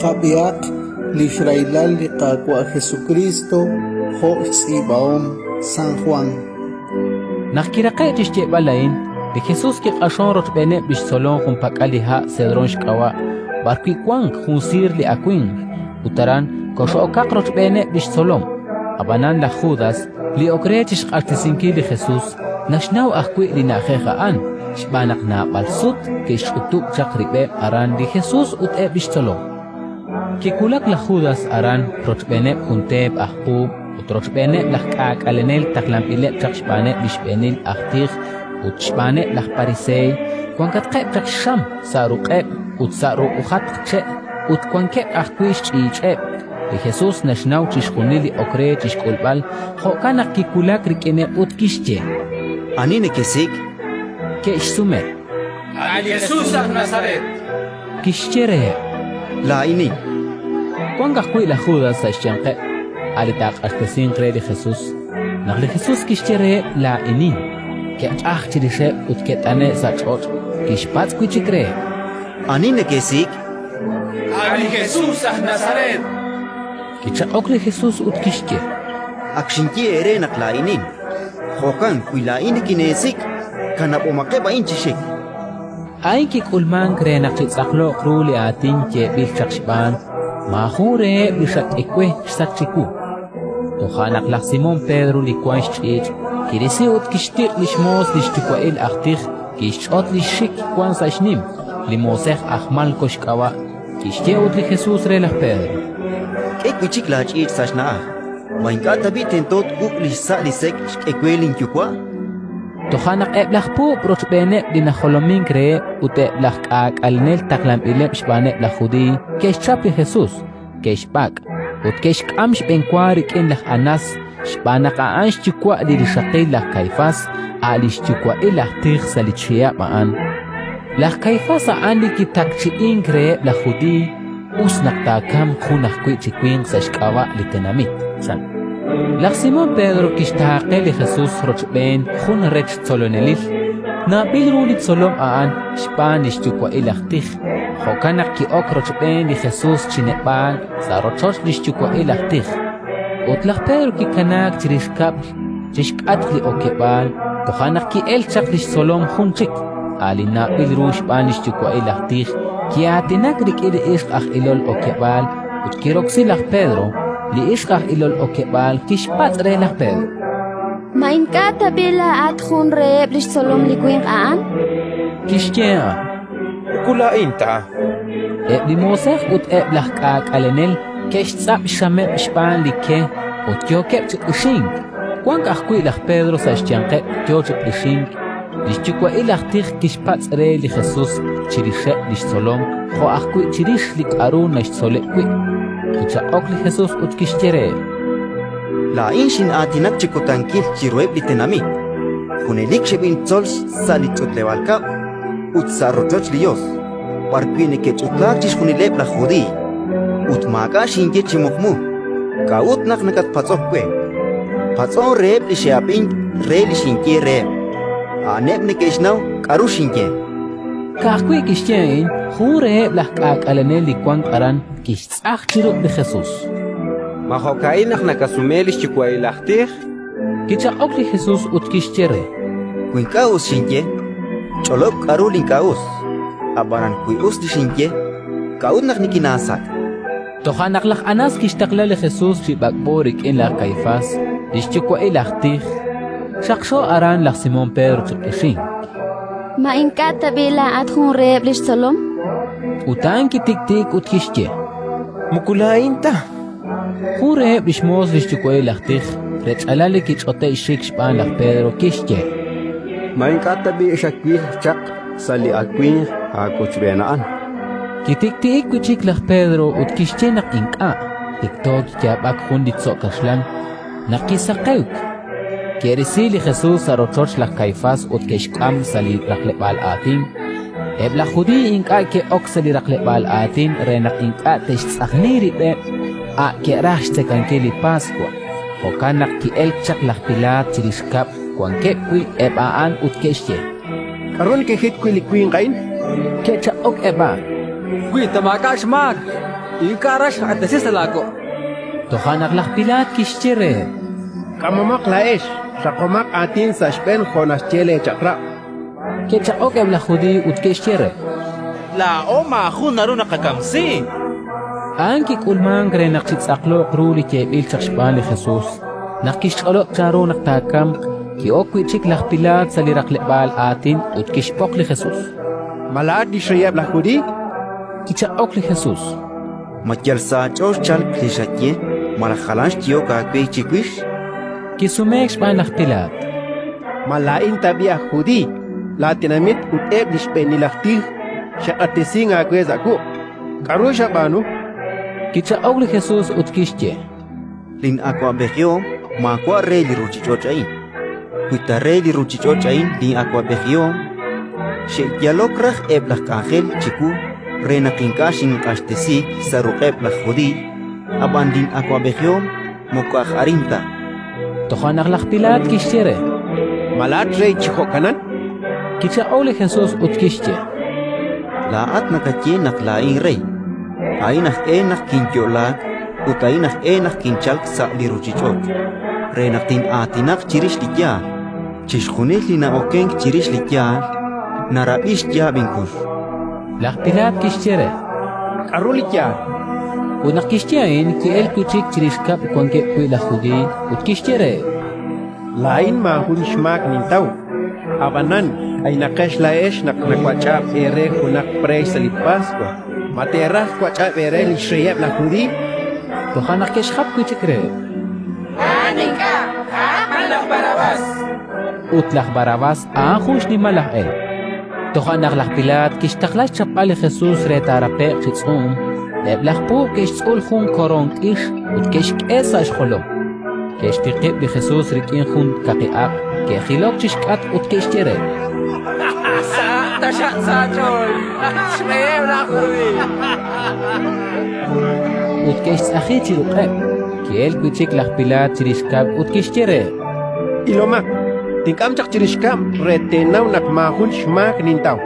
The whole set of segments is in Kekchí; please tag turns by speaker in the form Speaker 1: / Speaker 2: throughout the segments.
Speaker 1: Qab'ihaq li xrahilal li Qaawa' Jesukriist jo' xtz'iib'ahom San Jwan.
Speaker 2: Naq kiraqe'k chi xyeeb'al a'in, li Jesus kiq'axonk rochb'eeneb' li xtzolom junpak'al li ha' Sedrón xk'ab'a', b'arwi' wank jun siir li awimq, ut aran kox'okaq rochb'eeneb' li xtzolom. Ab'anan laj Judas, li ok re chi xq'axtesinkil li Jesus, naxnaw ajwi' li na'ajej a'an, xb'aan naq naab'al sut ke'xch'utub' chaq rib'eb' aran li Jesus ut eb' li xtzolom. Kiwulak laj Judas aran rochb'eeneb' jun teep aj puub' ut rochb'eeneb' laj k'aak'alenel taqlanb'ileb' chaq xb'aaneb' li xb'eenil aj tij ut xb'aaneb' laj Pariseey, wankatqeb' chaq xxam sa' ruq'eb' ut sa' ru'ujatq che' ut wankeb' ajwi' xch'iich'eb'. Li Jesus naxnaw chixjunil li ok re chi xk'ulb'al, jo'kan naq kiwulak rik'ineb' ut kixye:
Speaker 3: Ani nekesik'?
Speaker 2: Ke'xsume:
Speaker 4: A' li Jesus aj Nazaret.
Speaker 2: Kixye reheb':
Speaker 3: Laa'inin.
Speaker 2: Wank ajwi' laj Judas sa' xyanqeb', a' li taaq'axtesinq re li Jesus. Naq li Jesus kixye reheb': Laa'inin, ke'q'ajk chirixeb' ut ke't'ane'k sa' ch'och'. Kixpatz' wi' chik reheb':
Speaker 3: Ani nekesik'?
Speaker 4: A' li Jesus aj Nazaret.
Speaker 2: Kichaq'ok li Jesus ut kixye:
Speaker 3: Ak xinye eere naq laa'inin. Jo'kan wi laa'in nikineesik', kanab'omaqeb' a'in chi xik.
Speaker 2: A'in kik'ulmank re naq chitz'aqloq ru li aatin yeeb'il chaq xb'aan: Maajun reheb' li xak'e we xsach chiwu. Toja' naq laj Simón Pedro li wank xch'iich' kirisi ut kixtiq' li xmoos li xyuwa'il aj tij, kixch'ot li xxik wank sa' xnim, li moosej aj Malko xk'ab'a'. Kixye ut li Jesus re laj Pedro:
Speaker 3: K'e wi' chik laach'iich' sa' xna'aj. Ma ink'a' tab'i' tento twuk' li xsa' li sek' xk'e we linYuwa'?
Speaker 2: Toja' naq eb' laj puub' rochb'eeneb' li najolomink reheb' ut eb' laj k'aak'alenel taqlanb'ileb' xb'aaneb' laj Judiiy ke'xchap li Jesus, ke'xb'ak' ut ke'xk'am xb'enwa rik'in laj Anás, xb'aan naq a'an xyuwa' li rixaqil laj Kaifás, a' li xyuwa'il aj tij sa' li chihab' a'an. Laj Kaifás a'an li kitakchi'ink reheb' laj Judiiy: Us naq taakamq jun ajwi' chi winq sa' xk'ab'a' li tenamit, chan. Laj Simón Pedro kixtaaqe li Jesus rochb'een jun rech tzolonelil. Nawb'il ru li tzolom a'an xb'aan li xyuwa'il aj tij, jo'kan naq ki'ok rochb'een li Jesus chi neb'aal sa' rochoch li xyuwa'il aj tij. Ut laj Pedro kikanaak chirix kab'l chi xk'atq li okeb'aal, toja' naq ki'elk chaq li xtzolom jun chik, a' li nawb'il ru xb'aan li xyuwa'il aj tij, ki'aatinak rik'in li ixq aj ilol okeb'aal ut kiroksi laj Pedro. Li ixq aj ilol okeb'aal kixpatz' re laj Pedro:
Speaker 5: Ma ink'a' tab'i' laa'at jun reheb' li xtzolom li winq a'an?
Speaker 2: Kixye a'an:
Speaker 6: Moko laa'in ta.
Speaker 2: Eb' li moosej ut eb' laj k'aak'alenel ke'xtz'ab' xxameb' xb'aan li ke ut yookeb' chi q'ixink. Wank ajwi' laj Pedro sa' xyanqeb' yo chi q'ixink. Li xyuwa'il aj tij kixpatz' re li Jesus chirixeb' li xtzolom jo' ajwi' chirix li k'aru naxtzoleb' wi'. Kichaq'ok li Jesus ut kixye re:
Speaker 3: Laa'in xin'aatinak chi kutankil chiruheb' li tenamit, junelik xeb'intzol sa' li ch'utleb'aal kab'l ut sa' rochoch li Yos, b'arwi' neke'ch'utlaak chixjunileb' laj Judiiy, ut maak'a' xinye chi muqmu. K'a'ut naq nakatpatz'ok we? Patz'on reheb' li xe'ab'ink re li xinye reheb'. A'aneb' neke'xnaw k'aru xinye.
Speaker 2: Ka'ajwi' kixye a'in, jun reheb' laj k'aak'alenel li wank aran kixtz'aj chi ruq' li Jesus.
Speaker 6: Ma jo'ka'in naq nakasume li xyuwa'il aj tij?
Speaker 2: Kichaq'ok li Jesus ut kixye re:
Speaker 3: Wi ink'a' us xinye, ch'olob' k'aru li ink'a' us. Ab'anan wi us li xinye, k'a'ut naq nikinaasak'?
Speaker 2: Toja' naq laj Anás kixtaqla li Jesus chi b'ak'b'o rik'in laj Kaifás, li xyuwa'il aj tij. Xaqxo aran laj Simón Pedro chi q'ixink.
Speaker 5: Ma ink'a' tab'i' laa'at jun reheb' li xtzolom?
Speaker 2: Ut a'an kitik'ti'ik ut kixye:
Speaker 6: Moko laa'in ta.
Speaker 2: Jun reheb' li xmoos li xyuwa'il aj tij, rech'alal li kich'ote'k xxik xb'aan laj Pedro, kixye:
Speaker 6: Ma ink'a' tab'i' xawil chaq sa' li awimq aawochb'een a'an?
Speaker 2: Kitik'ti'ik wi' chik laj Pedro ut kixye naq ink'a'. Tikto kiyaab'ak jun li tzo' kaxlan. Naq kisaqewk, ke'risi li Jesus sa' rochoch laj Kaifás ut ke'xk'am sa' li raqleb'aal aatin. Eb' laj Judiiy ink'a' ke'ok sa' li raqleb'aal aatin re naq ink'a' te'xtz'ajni rib'eb', a' ke'raj xtzekankil li Paswa. Jo'kan naq ki'elk chaq laj Pilaat chirix kab'l wankeb' wi' eb' a'an ut ke'xye:
Speaker 6: K'aru nekejit wi' li winq a'in?
Speaker 2: Ke'chaq'ok eb' a'an:
Speaker 7: Wi ta maak'a' xmaak, ink'a' raj xq'axtesi sa' laawuq'.
Speaker 2: Toja' naq laj Pilaat kixye reheb':
Speaker 8: K'amomaq laa'ex, raqomaq aatin sa' xb'een jo' naxye leechaq'rab'.
Speaker 2: Ke'chaq'ok eb' laj Judiiy ut ke'xye re:
Speaker 4: Laa'o maajun naru naqakamsi.
Speaker 2: A'an kik'ulmank re naq chitz'aqloq ru li yeeb'il chaq xb'aan li Jesus. Naq kixch'olob' chanru naq taakamq, ki'ok wi' chik laj Pilaat sa' li raqleb'aal aatin ut kixb'oq li Jesus.
Speaker 8: Ma laa'at li xreyeb' laj Judiiy?
Speaker 2: Kichaq'ok li Jesus:
Speaker 3: Ma yal sa' aach'ool xchalk li xaye malaj jalan xyehok aawe chiwix?
Speaker 2: Kisumeek xb'aan laj Pilaat:
Speaker 8: Ma laa'in tab'i' aj Judiiy? Laatenamit ut eb' li xb'eenil aj tij xe'q'axtesink aawe sa' wuq'. K'aru xab'aanu?
Speaker 2: Kichaq'ok li Jesus ut kixye:
Speaker 3: Lin'awab'ejihom maawa' re li ruuchich'och' a'in. Wi ta re li ruuchich'och' a'in lin'awab'ejihom, xe'yalok raj eb' laj k'anjel chiwu re naq ink'a' xinq'axtesiik sa' ruq'eb' laj Judiiy; ab'an lin'awab'ejihom moko aj arin ta.
Speaker 2: Toja' naq laj Pilaat kixye re:
Speaker 8: Ma laa'at rey chi jo'kanan?
Speaker 2: Kichaq'ok li Jesus ut kixye:
Speaker 3: Laa'at nakaye naq laa'in rey. A'in aj e naq kinyo'laak ut a'in aj e naq kinchalk sa' li ruuchich'och', re naq tin'aatinaq chirix li yaal. Chixjunil li na'okenk chirix li yaal narab'i xyaab' inkux.
Speaker 2: Laj Pilaat kixye re:
Speaker 8: K'aru li yaal?
Speaker 2: Ut naq kixye a'in, ki'elk wi' chik chirix kab'l wankeb' wi' laj Judiiy ut kixye reheb':
Speaker 8: Laa'in maajun xmaak nintaw. Ab'anan k'aynaqex laa'ex naq nawach'ab' eere junaq preex sa' li Paswa. Ma teeraj twach'ab' eere li xreyeb' laj Judiiy?
Speaker 2: Toja' naq ke'xjap wi' chik reheb':
Speaker 4: A'an ink'a', a'an b'an laj Barrabás.
Speaker 2: Ut laj Barrabás a'an jun xnimal aj elq'. Toja' naq laj Pilaat kixtaqla xchapb'al li Jesus re taarape'q chi tz'uum. Eb' laj puub' ke'xtz'ul jun koroon k'ix ut ke'xk'e sa' xjolom. Ke'xtiqib' li Jesus rik'in jun kaqi aq', ke'jilok chi xk'atq ut ke'xye re:
Speaker 4: Sa taxaq sa' aach'ool, at xreyeb' laj Judiiy!
Speaker 2: Ut ke'xtz'aji chi ruq'eb'. Ki'elk wi' chik laj Pilaat chirix kab'l ut kixye reheb':
Speaker 8: Ilomaq, tink'am chaq chirix kab'l re teenaw naq maajun xmaak nintaw.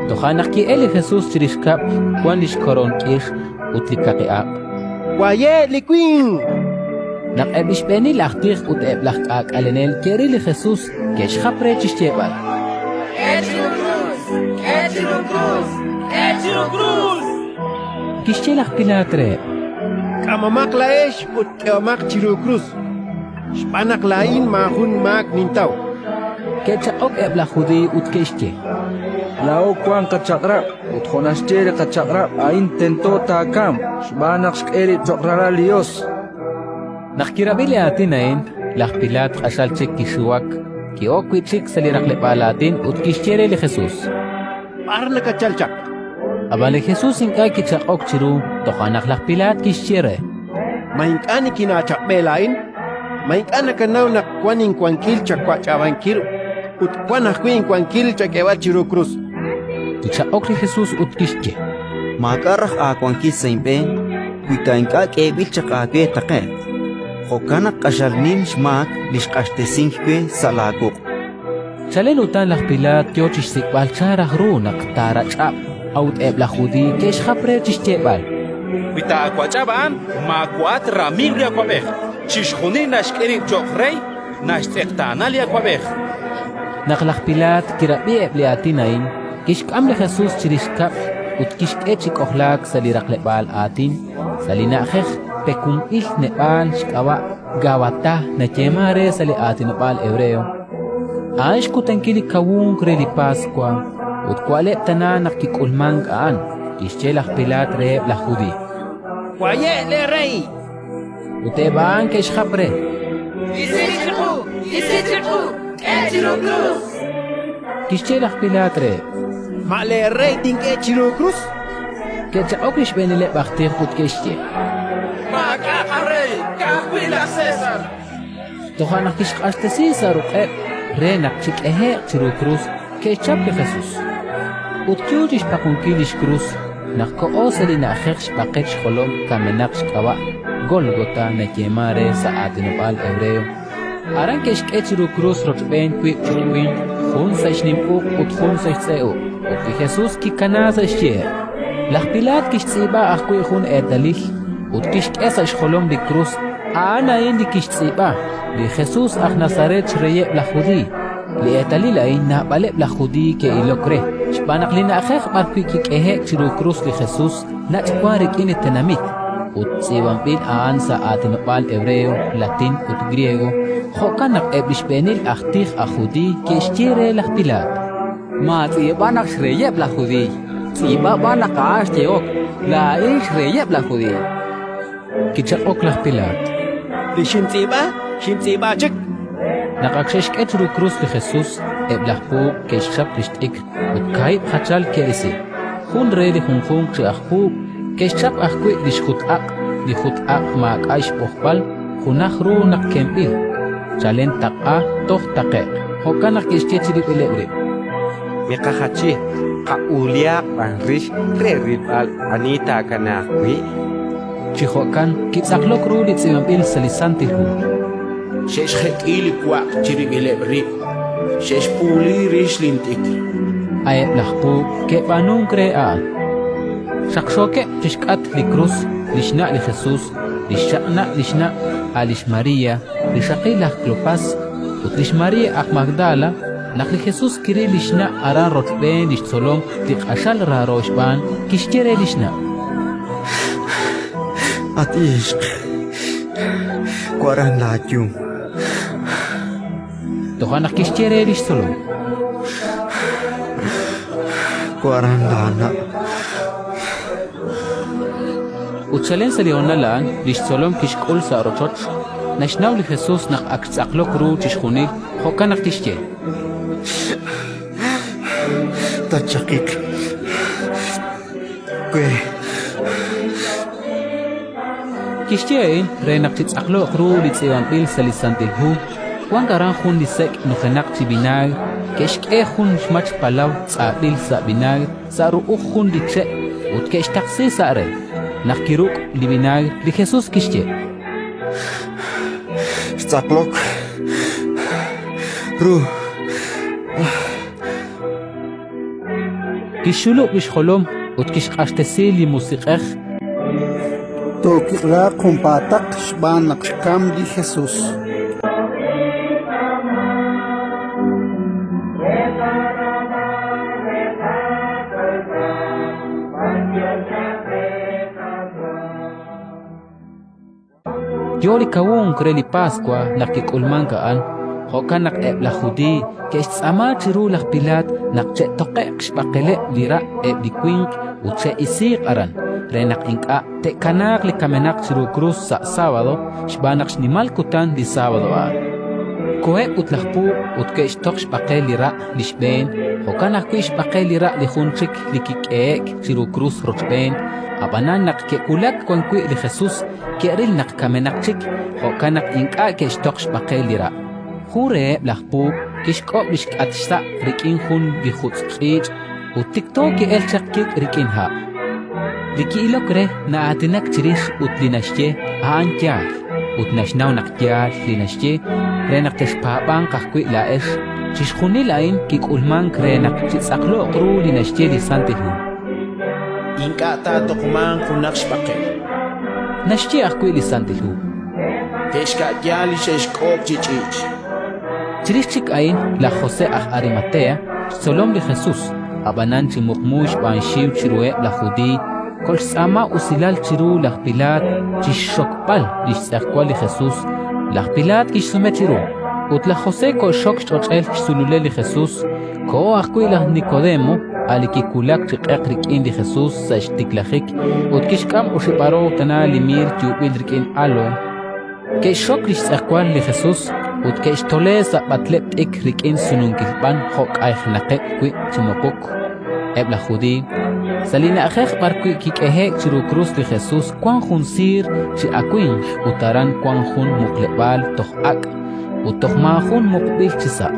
Speaker 2: Toja' naq ki'elk li Jesus chirix kab'l wank li xkoroon k'ix ut li kaqi aq'.
Speaker 8: Waye' li winq!
Speaker 2: Naq eb' li xb'eenil aj tij ut eb' laj k'aak'alenel ke'ril li Jesus, ke'xjap re chi xyeeb'al:
Speaker 4: K'e chiru krus! K'e chiru krus! K'e chiru krus!
Speaker 2: Kixye laj Pilaat reheb':
Speaker 8: K'amomaq laa'ex ut k'ehomaq chiru krus, xb'aan naq laa'in maajun maak nintaw.
Speaker 2: Ke'chaq'ok eb' laj Judiiy ut ke'xye:
Speaker 7: Laa'o wank qachaq'rab', ut jo' naxye li qachaq'rab' a'in tento taakamq xb'aan naq xk'e rib' cho'q ralal li Yos.
Speaker 2: Naq kirab'i li aatin a'in, laj Pilaat q'axal chik kixuwak, ki'ok wi' chik sa' li raqleb'aal aatin ut kixye re li Jesus:
Speaker 8: B'ar nakatchalk chaq?
Speaker 2: Ab'an li Jesus ink'a' kichaq'ok chiru. Toja' naq laj Pilaat kixye re:
Speaker 8: Ma ink'a' nikinaachaq'b'e laa'in? Ma ink'a' nakanaw naq wank inwankil chawach'ab'ankil ut wank ajwi' inwankil chak'eeb'al chiru krus?
Speaker 2: Kichaq'ok li Jesus ut kixye:
Speaker 3: Maak'a' raj aawankil sa' inb'een wi ta ink'a' k'eeb'il chaq aawe taqe'q. Jo'kan naq q'axal nim xmaak li xq'axtesink we sa' laawuq'.
Speaker 2: Chalen utan laj Pilaat yo chi xsik'b'al chan raj ru naq taarach'ab', a'ut eb' laj Judiiy ke'xjap re chi xyeeb'al:
Speaker 4: Wi taawach'ab' a'an, maawa'at ramiiw li awab'ej. Chixjunil naxk'e rib' cho'q rey, naxtz'eqtaana li awab'ej.
Speaker 2: Naq laj Pilaat kirab'i eb' li aatin a'in, kixk'am li Jesus chirix kab'l ut kixk'e chi k'ojlaak sa' li raqleb'aal aatin, sa' li na'ajej Pekunb'il Neb'aal xk'ab'a', Gabatá nayeemank re sa' li aatinob'aal hebreo. A'an xkutankil li kawunk re li Paswa, ut wa'leb' tana naq kik'ulmank a'an. Kixye laj Pilaat reheb' laj Judiiy:
Speaker 8: Waye' leerey!
Speaker 2: Ut eb' a'an ke'xjap re:
Speaker 4: Isi chiqu! Isi chiqu! K'e chiru krus!
Speaker 2: Kixye laj Pilaat reheb':
Speaker 8: Ma leerey tink'e chiru krus?
Speaker 2: Ke'chaq'ok li xb'eenileb' aj tij ut ke'xye:
Speaker 4: Maak'a' qarey, ka'ajwi' laj César.
Speaker 2: Toja' naq kixq'axtesi sa' ruq'eb' re naq chik'ehe'q chiru krus, ke'xchap li Jesus. Ut yo chi xpaqonkil li xkrus naq koho sa' li na'ajej xb'aqel xjolom kamenaq xk'ab'a', Gólgota nayeemank re sa' aatinob'aal hebreo. Aran ke'xk'e chiru krus rochb'een wiib' chi winq, jun sa' xnim uq' ut jun sa' xtz'e uq', ut li Jesus kikanaak sa' xyiheb'. Laj Pilaat kixtz'iib'a ajwi' jun eetalil ut kixk'e sa' xjolom li krus. A'an a'in li kixtz'iib'a: Li Jesus aj Nazaret, xreyeb' laj Judiiy. Li eetalil a'in naab'aleb' laj Judiiy ke'ilok re, xb'aan naq li na'ajej b'arwi' kik'ehe'k chiru krus li Jesus nach' wank rik'in li tenamit, ut tz'iib'anb'il a'an sa' aatinob'aal hebreo, latín ut griego. Jo'kan naq eb' li xb'eenil aj tij aj Judiiy ke'xye re laj Pilaat:
Speaker 9: Maatz'iib'a naq xreyeb' laj Judiiy, tz'iib'a b'an naq a'an xyehok: «Laa'in xreyeb' laj Judiiy».
Speaker 2: Kichaq'ok laj Pilaat:
Speaker 8: Li xintz'iib'a, xintz'iib'a chik.
Speaker 2: Naq ak xe'xk'e chiru krus li Jesus, eb' laj puub' ke'xchap li xt'ikr ut kaahib' jachal ke'risi, jun re li junjunq chi aj puub'. Ke'xchap ajwi' li xjut-aq', li jut-aq' maak'a' xb'ojb'al, junaj ru naq kemb'il, chalen taq'a toj taqe'q. Jo'kan naq ke'xye chirib'ileb' rib':
Speaker 10: Miqajachi, qab'uulihaq b'an rix re rilb'al ani taakanaaq wi'.
Speaker 2: Chi jo'kan kitz'aqlok ru li tz'iib'anb'il sa' li Santil Hu:
Speaker 11: Xe'xjek'i li waq' chirib'ileb' rib', xe'xpuuli rix lint'ikr.
Speaker 2: A'eb' laj puub' ke'b'aanunk re a'an. Xaqxookeb' chi xk'atq li krus li xna' li Jesus, li xchaq'na' li xna', a' lix María, rixaqil laj Klopas, ut lix María aj Magdala. Naq li Jesus kiril li xna' aran rochb'een li xtzolom li q'axal raaro xb'aan, kixye re li xna':
Speaker 3: At ixq, waran laayum.
Speaker 2: Toja' naq kixye re li xtzolom:
Speaker 3: Waran laana'.
Speaker 2: Ut chalen sa' li honal a'an li xtzolom kixk'ul sa' rochoch. Naxnaw li Jesus naq ak xtz'aqlok ru chixjunil, jo'kan naq kixye:
Speaker 3: Tatchaqiq we.
Speaker 2: Kixye a'in re naq chitz'aqloq ru li tz'iib'anb'il sa' li Santil Hu. Wank aran jun li sek' nujenaq chi vinaagr, ke'xk'e jun xmach palaw tz'ab'il sa' vinaagr sa' ru'uj jun li che' ut ke'xtaqsi sa' re. Naq kiruk' li vinaagr, li Jesus kixye:
Speaker 3: Xtz'aqlok ru.
Speaker 2: Kixxulub' li xjolom ut kixq'axtesi li Musiq'ej.
Speaker 1: Tookiq'laaq junpaataq xb'aan naq xkamk li Jesus.
Speaker 2: Yo li kawunk re li Paswa naq kik'ulmank a'an, jo'kan naq eb' laj Judiiy ke'xtz'aama chiru laj Pilaat naq che'toqe'q xb'aqeleb' li ra' eb' li winq ut che'isiiq aran, re naq ink'a' te'kanaaq li kamenaq chiru krus sa' sábado, xb'aan naq xnimal kutan li sábado a'an. Koheb' ut laj puub' ut ke'xtoq xb'aqel li ra' li xb'een, jo'kan ajwi' xb'aqel li ra' li jun chik li kik'ehe'k chiru krus rochb'een. Ab'anan naq ke'wulak wan wi' li Jesus, ke'ril naq kamenaq chik, jo'kan naq ink'a' ke'xtoq xb'aqel li ra'. Jun reheb' laj puub' kixk'ob' li xk'at xsa' rik'in jun li jutz' ch'iich' ut tikto ki'elk chaq kik' rik'in ha'. Li ki'ilok re na'aatinak chirix ut li naxye a'an yaal, ut naxnaw naq yaal li naxye re naq texpaab'anq ajwi' laa'ex. Chixjunil a'in kik'ulmank re naq chitz'aqloq ru li naxye li Santil Hu.
Speaker 11: Ink'a' taatoqmanq junaq xb'aqel.
Speaker 2: Naxye ajwi' li Santil Hu:
Speaker 11: Te'xka'ya li xe'xk'ob' chi ch'iich'.
Speaker 2: Chirix chik a'in laj José aj Arimatea, xtzolom li Jesus, ab'anan chi muqmu xb'aan xxiw chiruheb' laj Judiiy, kolxtz'aama usilal chiru laj Pilaat chi xxokb'al li xtz'ejwal li Jesus. Laj Pilaat kixsume chiru, ut laj José koxxok xch'och'el xsululel li Jesus. Koho ajwi' laj Nikodemo, a' li kiwulak chi q'eq rik'in li Jesus sa' xtiklajik, ut kixk'am oxib' aroow tana li miir yuub'il rik'in áloe. Ke'xxok li xtz'ejwal li Jesus ut ke'xtole sa' b'atleb' t'ikr rik'in sununkil b'an jo' k'aynaqeb' wi' chi muquk eb' laj Judiiy. Sa' li na'ajej b'arwi' kik'ehe'k chiru krus li Jesus wank jun siir chi awimq ut aran wank jun muqleb'aal toj ak' ut toj maajun muqb'il chisa'.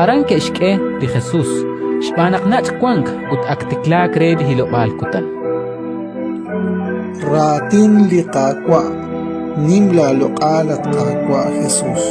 Speaker 2: Aran ke'xk'e li Jesus, xb'aan naq nach' wank ut ak tiklaak re li hilob'aal kutan.
Speaker 1: Raatin li Qaawa'. Nim laaloq'al, at Qaawa' Jesus.